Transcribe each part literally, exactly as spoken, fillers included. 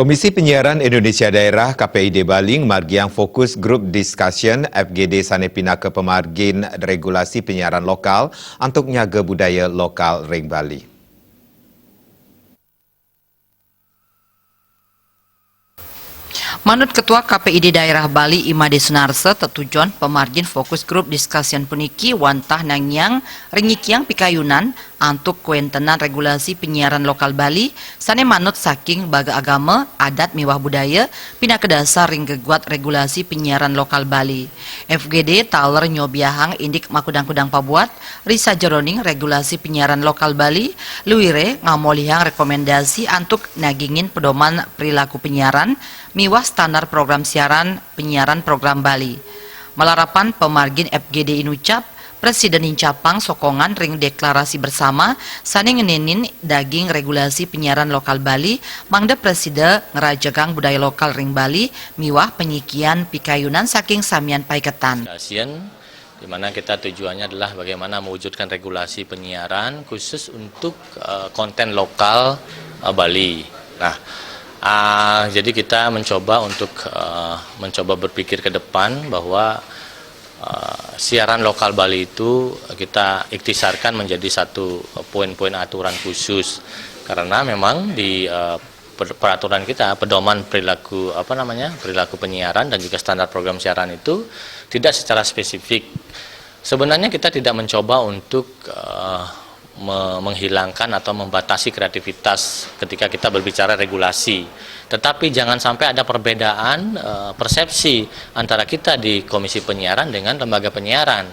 Komisi Penyiaran Indonesia Daerah, K P I D Bali, margiang fokus group discussion, F G D, sane pinaka pemargin regulasi penyiaran lokal antuk nyaga budaya lokal ring Bali. Manut Ketua K P I D Daerah Bali, Imade Sunarsa, tetujon pemargin fokus group discussion puniki wantah nangiang ringikiang pikayunan antuk kuentenan regulasi penyiaran lokal Bali sane manut saking baga agama, adat miwah budaya pinaka dasar ring geguat regulasi penyiaran lokal Bali. F G D taler nyobiahang indik makudang-kudang pabuat ri sajeroning regulasi penyiaran lokal Bali, luire ngamolihang rekomendasi antuk nagingin pedoman perilaku penyiaran miwah standar program siaran penyiaran program Bali. Malarapan pemargin F G D inucap, Presida nincapang sokongan ring deklarasi bersama sane ngenenin daging regulasi penyiaran lokal Bali, mangda Presida ngerajegang budaya lokal ring Bali miwah penyikian pikayunan saking samian paiketan. Discussion, di mana kita tujuannya adalah bagaimana mewujudkan regulasi penyiaran khusus untuk, eh, konten lokal, eh, Bali. Nah, ah, jadi kita mencoba untuk, eh, mencoba berpikir ke depan bahwa, eh, siaran lokal Bali itu kita ikhtisarkan menjadi satu poin-poin aturan khusus. Karena memang di, eh, per-, peraturan kita, pedoman perilaku, apa namanya, perilaku penyiaran dan juga standar program siaran itu tidak secara spesifik. Sebenarnya kita tidak mencoba untuk, eh, me-, menghilangkan atau membatasi kreativitas ketika kita berbicara regulasi. Tetapi jangan sampai ada perbedaan, eh, persepsi antara kita di Komisi Penyiaran dengan lembaga penyiaran.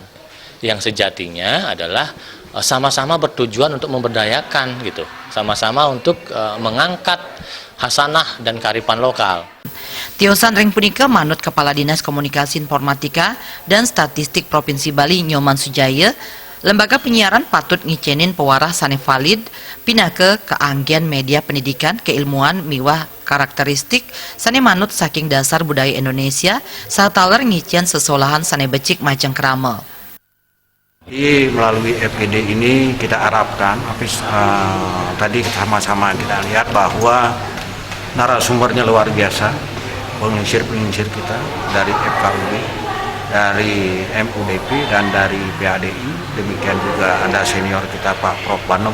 Yang sejatinya adalah, eh, sama-sama bertujuan untuk memberdayakan gitu, sama-sama untuk, eh, mengangkat hasanah dan kearifan lokal. Tiosan ring punika, manut Kepala Dinas Komunikasi Informatika dan Statistik Provinsi Bali, Nyoman Sujaya, lembaga penyiaran patut ngicenin pewarah sane valid pinaka kaanggen media pendidikan, keilmuan miwah karakteristik sane manut saking dasar budaya Indonesia, saha taler ngicen sesolahan sane becik majeng krama. Jadi, melalui F G D ini kita harapkan, habis, eh, tadi sama-sama kita lihat bahwa narasumbernya luar biasa, penglingsir-penglingsir kita dari F K U B, dari M U D P, dan dari P A D I. Demikian juga ada senior kita, Pak Prof Banem.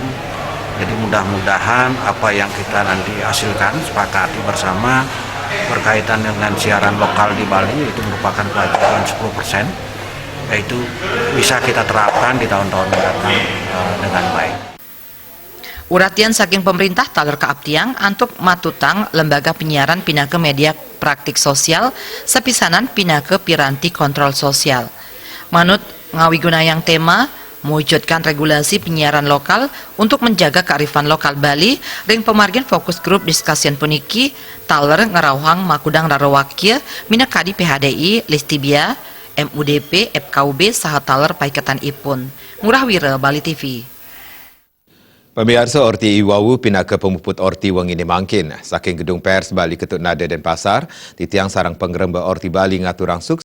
Jadi, mudah-mudahan apa yang kita nanti hasilkan, sepakati bersama, berkaitan dengan siaran lokal di Bali, itu merupakan kewajiban sepuluh persen, yaitu bisa kita terapkan di tahun-tahun mendatang, eh, dengan baik. Uratian saking pemerintah taler kaaptiang antuk matutang lembaga penyiaran pinaka media praktik sosial, sapisanan pinaka piranti kontrol sosial. Manut ngawigunayang tema, mewujudkan regulasi penyiaran lokal untuk menjaga kearifan lokal Bali, ring pamargin fokus group discussion puniki taler ngrauhang makudang rarawakia minakadi P H D I, Listibia, M U D P, F K U B, saha taler paiketanipun. Ngurah Wira, Bali T V. Pamiarsa, orti iwau pinaka pamuput orti wengine mangkin. Saking Gedung Pers Bali Ketut Nada, Denpasar, titiang sareng pangremba Orti Bali ngaturang sukses